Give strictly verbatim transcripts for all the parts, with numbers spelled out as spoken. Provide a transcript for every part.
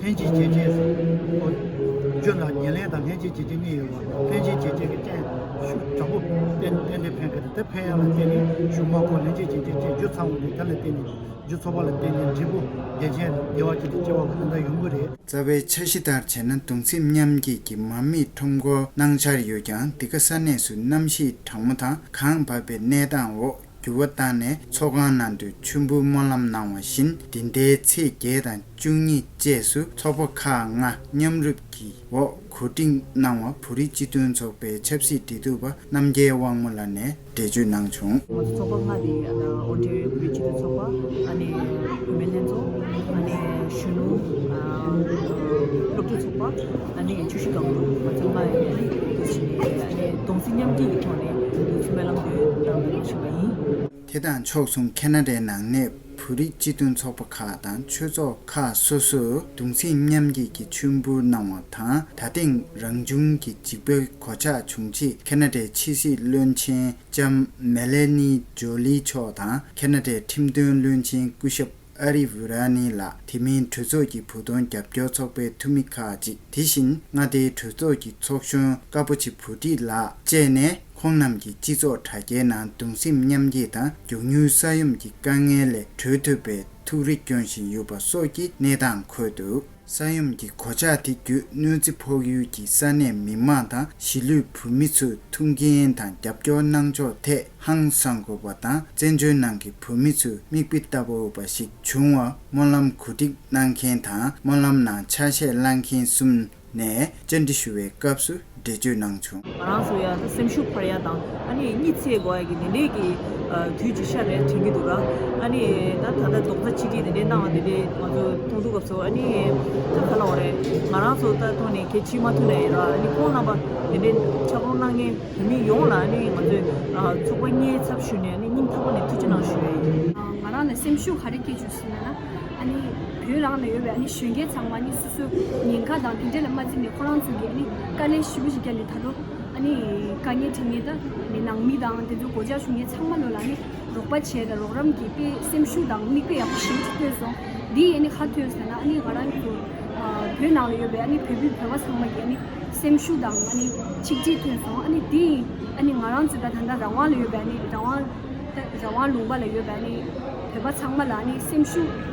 ལྷན་སྐྱེས་བྱེད་ཆེད་སུ། རྒྱུ་དང་ཉེར་ལེན་དང་ལྷན་སྐྱེས་བྱེད་ཆེད་གཉིས་ཡོད་པ། ལྷན་སྐྱེས་བྱེད་ཆེད་ཀྱི་རྐྱེན་ཤུགས་དྲག་པོ་བསྟེན་བསྟེན་ཏེ་ཕན་གི་རེད། དེ་ཕན་ཡག་ལ་བརྟེན་ནས་ཤུགས་མ་ཁོ་ལྷན་སྐྱེས་བྱེད་ཆེད་རྐྱེན་རྒྱུ་ཚང་བ་རེད། དེ་ལ་བརྟེན་ནས་རྒྱུ་ཚོགས་པ་ལ་བརྟེན་ནས་འབྲས་བུ་རྒྱལ་ཆེན་རེད། དགེ་བ་བྱེད་དུ་སྐྱེ་བ་གི་དོན་དག་ཡོང་གི་རེད། རྩ་བའི་འཆར་གཞི་ལྟར་བྱས་ན། གདུང་སེམས་མཉམ་སྐྱེད་ཀྱི་མར་མེ་ཁྲོམ་སྐོར་གནང་འཆར་ཡོད་ཀྱང་། འདི་ག་ས་གནས་སུ་གནམ་གཤིས་གྲང་མོ་དང་གངས་བབས་པའི་གནས་སྟངས་འོག་འགྱུར་བ་བཏང་ནས། ཚོགས་ཁང་ནང་དུ་མཆོད་འབུལ་སྨོན་ལམ་གནང་བ་བཞིན། འདི་ཟླའི་ཚེས་བརྒྱད་དང་བཅུ་གཉིས་བཅས་སུ་ཚོགས་པ་ཁག་ལྔ་མཉམ་རུབ་ཀྱི་འོག་གོ་སྒྲིག་གནང་བ། བོད་རིགས་སྤྱི་མཐུན་ཚོགས་པའི་ཆབ་སྲིད་འབྲེལ་གཏུག་པ་རྣམ་རྒྱལ་དབང་མོ་ལགས་ནས་འགྲེལ་བརྗོད་གནང་བྱུང་། ང་ཚོ་ཚོགས་པ་ལྔ་དེ་ཨ་ནི་ཨོ་སྟྲེ་ལི་ཡ་བོད་རིགས་སྤྱི་མཐུན་ཚོགས་པ། ཨ་ནི་བུད་མེད་ལྷན་ཚོགས། ཨ་ནི་གཞོན་ནུ་ཨ་སློབ་ཕྲུག་ཚོགས་པ། ཨ་ནི་ཆུ་བཞི་སྒང་དྲུག། ང་ཚོ་ལྔ་ཡིན། དེ་བཞིན་ཨ་ནི་གདུང་སེམས་མཉམ་སྐྱེད་ཀྱི་ཐོག་ནས་དུས་ཚོད་སྨོན་ལམ་འདོན་གནང་བཞིན་པ་ཡིན། དེ་དང་ཕྱོགས་མཚུངས། ཁེ་ན་ཌའི་ནང་གནས་བོད་རིགས་སྤྱི་མཐུན་ཚོགས་པ་ཁག་དང་ཆོས་ཚོགས་ཁག་སོ་སོས་གདུང་སེམས་མཉམ་སྐྱེད་ཀྱི་མཆོད་འབུལ་གནང་བ་དང་། ད་ཐེངས་རང་བྱུང་གི་འཇིགས་པའི་གོད་ཆག་བྱུང་རྗེས། ཁེ་ན་ཌའི་ཕྱི་སྲིད་བློན་ཆེན་ལྕམ་མེ་ལེ་ནི་ཇོ་ལི་མཆོག་དང་། ཁེ་ན་ཌའི་ཁྲིམས་དོན་བློན་ཆེན་སྐུ་ཞབས་ཨ་རི་ཝི་ར་ནི་ལགས། དེ་མིན་གྲོས་ཚོགས་ཀྱི་བོད་དོན་རྒྱབ་སྐྱོར་ཚོགས་པའི་འཐུས་མི་ཁག་ཅིག། དེ་བཞིན་མངའ་སྡེའི་གྲོས་ཚོགས་ཀྱི་ཚོགས་གཞོན་ཀ་པོ་ཆེ་བུ་ཊི་ལགས་བཅས་ནས། ཁོང་རྣམས་ཀྱིས་སྤྱི་ཚོགས་དྲ་རྒྱའི་ནང་གདུང་སེམས་མཉམ་སྐྱེད་དང་། མགྱོགས་མྱུར་ས་ཡོམ་གྱི་དཀའ་ངལ་ལས་གྲོལ་ཐུབ་པའི་ཐུགས་རེ་སྐྱོན་བཞིན་ཡོད་པ་སོགས་ཀྱི་གནས་སྟངས་འཁོད་འདུག། ས་ཡོམ་གྱི་གོད་ཆག་དེ་བརྒྱུད་གནོད་འཚེ་ཕོག་ཡུལ་གྱི་ས་གནས་མི་མང་དང་གཞིས་ལུས་བོད་མི་ཚོས་ཐུགས་འགན་དང་རྒྱབ་སྐྱོར་གནང་ཕྱོགས་ཐད་ཧང་སང་དགོས་པ་དང་། བཙན་བྱོལ་ནང་གི་བོད་མི་ཚོས་མིག་དཔེ་ལྟ་བུ་ཞིག་བྱུང་བར་སྨོན་ལམ་གོ་སྒྲིག་གནང་མཁན་དང་། སྨོན་ལམ་ནང་ཆ་ཤས་བླངས་མཁན་གསུམ་ནས་བཅར་འདྲི་ཞུ་བའི་སྐབས་སུ་འགྲེལ་བརྗོད་གནང་བྱུང་། ང་རང་ཚོ་ཡང་ད་སེམས་ཤུགས་འཕར་ཡ་དང་། ཨ་ནི་གཉིད་སད་དགོས་ཡ་གི་དེ་འདྲས་ཀྱི་ཨ་དུས་ཅིག་ཤར་རེད་དྲན་གྱི་འདུག་ར། ཨ་ནི་ད་ད་ལྟ་རྡོག་རྩ་ཆིག་སྒྲིལ་དེ་འདྲས་གནང་བ་དེ་འདྲས་ང་ཚོ་མཐོང་དུས་སྐབས་སུ། ཨ་ནི་ད་ག་ལབ་དགོས་རེད། ང་རང་ཚོ་ད་ཐོག་ནས་གལ་ཕྱིན་མ་ཐུག་ན་ཡིན་ར། ཨ་ནི་ཁོང་རྣམ་པ་དེ་འདྲས་ཆབ་རོམ་གནང་མཁན་བོད་མི་ཡོངས་ལ། ཨ་ནི་ང་ཚོས་ཨ་ཚོགས་པ་ལྔའི་ཚབ་ཞུས་ནས་ཨ་ནི་སྙིང་ཐག་པ་ནས་ཐུགས་རྗེ་གནང་ཞུ་ཡ་ཡིན། ང་རང་ལ་སེམས་ཤུགས་ག་རེ་སྐྱེས་བྱུང་ཟེར་ན། ཨ་ནི་བོད་རང་ལ་ཡོད་པའི་ཨ་ནི་གཞོན་སྐྱེས་ཚང་མ་ནི་སོ་སོའི་ཉེན་ཁ་དང་དེ་འདྲས་ལ་མ་བརྩིས་ནས་ཁོ་རང་ཚོ་གིས་ཨ་ནི་དཀའ་ལས་ཞེ་པོ་ཞིག་བརྒྱབ་ནས་ད་ལོ་ཨ་ནི་དཀའ་ངལ་འཕྲད་མཁན་དང་ནང་མི་དང་དེ་ཚོ་གོད་ཆག་བྱུང་མཁན་ཚང་མ་ལོ་ལ་ཨ་ནི་རོགས་པ་བྱས་དང་རོགས་རམ་གྱི་དཔེ་སེམས་ཤུགས་དང་མིག་དཔེ་ཡག་པོ་ཞེ་པོ་ཅིག་སྟོན་སོང་། འདི་ཨ་ནི་ག་ཐོན་ཟེར་ན། ཨ་ནི་ང་རང་ཚོ་བོད་ནང་ལ་ཡོད་པའི་ཨ་ནི་བོད་མི་བོད་པ་ཚང་མ་གི་ཨ་ནི་སེམས་ཤུགས་དང་ཨ་ནི་ཆིག་སྒྲིལ་ཐོན་སོང་། ཨ་ནི་འདི་ཨ་ནི་ང་རང་ཚོ་ད་ད་ལྟ་རང་དབང་ལ་ཡོད་པའི་ཨ་ནི་རང་དབང་ད་རང་དབང་ལུང་པ་ལ་ཡོད་པའི་ཨ་ནི་བོད་པ་ཚང་མ་ལ་ཨ་ནི་སེམས་ཤུགས་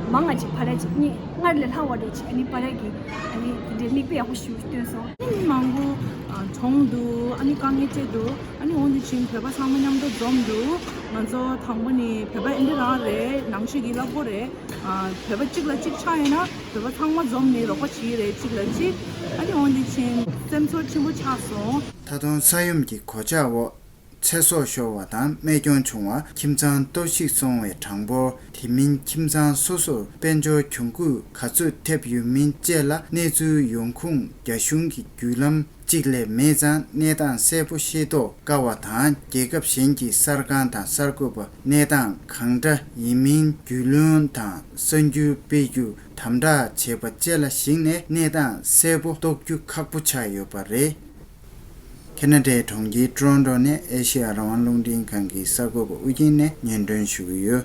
མང་ང་ཅིག་འཕར་ཡ་ཅིག་ཨ་ནི་སྔར་ལས་ལྷག་པ་རེ་ཅིག་ཨ་ནི་འཕར་ཡ་གི་ཨ་ནི་དེ་འདྲའི་མིག་དཔེ་ཡག་པོ་ཞིག་སྟོན་སོང་། མི་མང་པོ་གྲོངས་འདུག། ཨ་ནི་དཀའ་ངལ་འཕྲད་འདུག། ཨ་ནི་འོ་འདི་བཞིན་བོད་པ་ཚང་མ་མཉམ་དུ་འཛོམས་འདུག། ང་ཚོ་དང་པོ་ནི་བོད་པ་ཨེ་འདྲ་རང་རེད། ནང་ཆོས་ཀྱི་རླབས་པོ་རེད། ཨ་བོད་པ་གཅིག་ལ་གཅིག་ཆགས་ཡོད་ན་བོད་པ་ཚང་མ་འཛོམས་ནས་རོགས་པ་བྱེད་ཀྱི་རེད། གཅིག་ལ་གཅིག། ཨ་ནི་འོ་འདི་བཞིན་སེམས་ཚོར་ཆེན་པོ་ཆགས་སོང་། ད་དུང་ས་ཡོམ་གྱི་གོད་ཆག་འོག་ཚེ་སྲོག་ཤོར་བ་དང་རྨས་སྐྱོན་བྱུང་བ། ཁྱིམ་ཚང་གཏོར་བཤིག་སོང་བའི་གྲངས་འབོར། དེ་མིན་ཁྱིམ་ཚང་སོ་སོར་དཔལ་འབྱོར་གྱོང་གུད་ག་ཚོད་ཐེབས་ཡོད་མིན་བཅས་ལ་གནས་ཚུལ་ཡོང་ཁུངས་རྒྱ་གཞུང་གི་བརྒྱུད་ལམ་གཅིག་ལས་མེད་ཙང་གནས་སྟངས་གསལ་པོ་ཤེས་རྟོགས་དཀའ་བ་དང་། རྒྱལ་ཁབ་གཞན་གྱི་གསར་ཁང་དང་གསར་འགོད་པ་གནས་སྟངས་གང་འདྲ་ཡིན་མིན་རྒྱུས་ལོན་དང་གསར་འགྱུར་སྤེལ་རྒྱུ་དམ་དྲག་བྱེད་པ་བཅས་ལ་གཞིགས་ནས་གནས་སྟངས་གསལ་པོ་རྟོགས་རྒྱུ་ཁག་པོ་ཆགས་ཡོད་པ་རེད། ཁེ་ན་ཌའི་གྲོང་ཁྱེར་ཊོ་རོན་ཊོ་ནས་ཨེ་ཤེ་ཡ་རང་དབང་རླུང་འཕྲིན་ཁང་གི་གསར་འགོད་པ་ཨུ་རྒྱན་ནས་སྙན་སྒྲོན་ཞུ་གི་ཡོད།